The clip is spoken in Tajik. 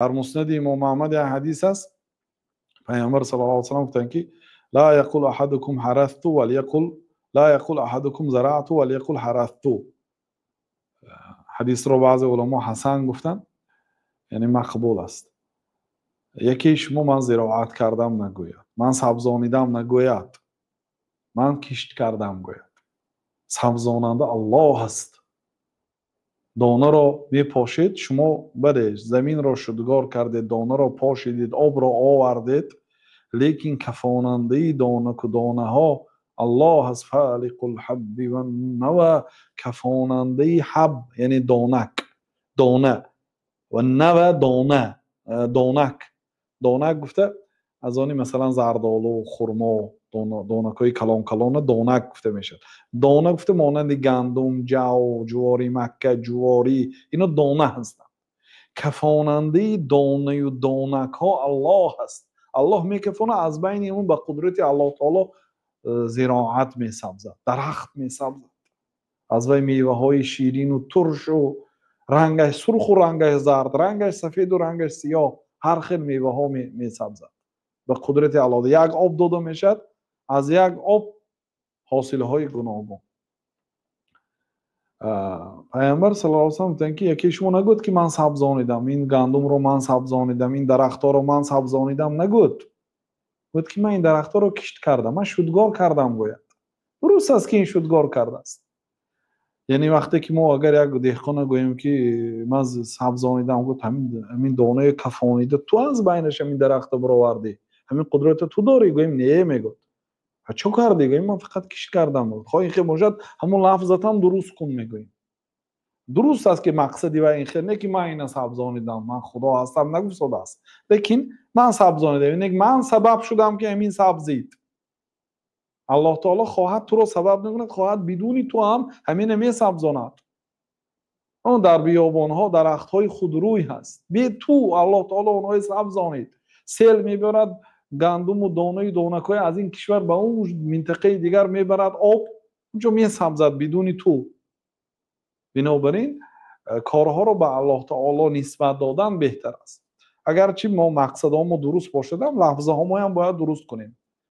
Дар Муснади Имом Аҳмад як ҳадис аст, Паёмбар саллаллоҳу алайҳи васаллам гуфтанд, ки ла яқул аҳадукум ҳарасту валияқул ла яқул аҳадукум зараъту валияқул ҳарасту. Ҳадисро баъзе уламо ҳасан гуфтанд, яъне мақбул аст. Яке шумо ман зироат кардам нагӯяд, ман сабзонидам нагӯяд, ман кишт кардам гӯяд. Сабзонанда Аллоҳ аст. Донаро мепошед шумо, бале, заминро шудгор кардед, донаро пошидед, обро овардед, лекин кафонандаи донаку донаҳо Аллоҳ аст. Фалиқул ҳабби ван-нава, кафонандаи ҳаб яъне донак, дона ва нава дона, донак, донак гуфта аз они масалан зардолу, хурмо, донакҳои калон калона донак гуфта мешавад. Дона гуфта монанди гандум, ҷав, ҷувори макка, ҷуворӣ, ино дона ҳастанд. Кафонандаи донаю донакҳо Аллоҳ аст. Аллоҳ мекафонад, аз байни он ба қудрати Аллоҳ таоло зироат месабзад, дарахт месабзад, аз вай меваҳои ширину туршу рангаш сурху рангаш зард, рангаш сафеду рангаш сиёҳ, ҳар хел меваҳо месабзад ба қудрати Аллоҳ. Як об дода мешавад, аз як об ҳосилҳои гуногун. Паёмбар саллаллоҳу алайҳи васаллам гуфтанд, ки яке шумо нагӯяд, ки ман сабзонидам ин гандумро, ман сабзонидам ин дарахтҳоро, ман сабзонидам нагӯяд, гӯяд ки ман ин дарахтҳоро кишт кардам, ман шудгор кардам гӯяд. Дуруст аст, ки ин шудгор кардааст. Яъне вақте ки мо агар як деҳқона гӯем, ки ман сабзонидам, гӯяд: ҳамин донаи кафонида ту аз байнаш ҳамин дарахтро баровардӣ, ҳамин қудратро ту дорӣ? Гӯем, не, мегӯяд. Чо кардӣ? Гӯем, ман фақат кишт кардам. Хоҳ ин хел бошад, ҳамон лафзатам дуруст кун, мегӯем. Дуруст аст, ки мақсади вай ин хел не, ки ман ина сабзонидам, ман худо ҳастам нагуфтодааст, лекин ман сабзонидам, ман сабаб шудам, ки ҳамин сабзид. Аллоҳ таоло хоҳад, туро сабаб мекунад, хоҳад, бидуни ту ҳам ҳамина месабзонад. Он дар биёбонҳо дарахтҳои худрӯй ҳаст, бе ту Аллоҳ таоло онҳои сабзонид. Сел мебарад гандуму донаи донакҳои аз ин кишвар ба он минтақаи дигар мебарад, об унҷо месабзад бидуни ту. Бинобар ин корҳоро ба Аллоҳ таоло нисбат додан беҳтар аст. Агарчи мо мақсадҳомо дуруст бошадам, лафзаҳомоям бояд дуруст кунем.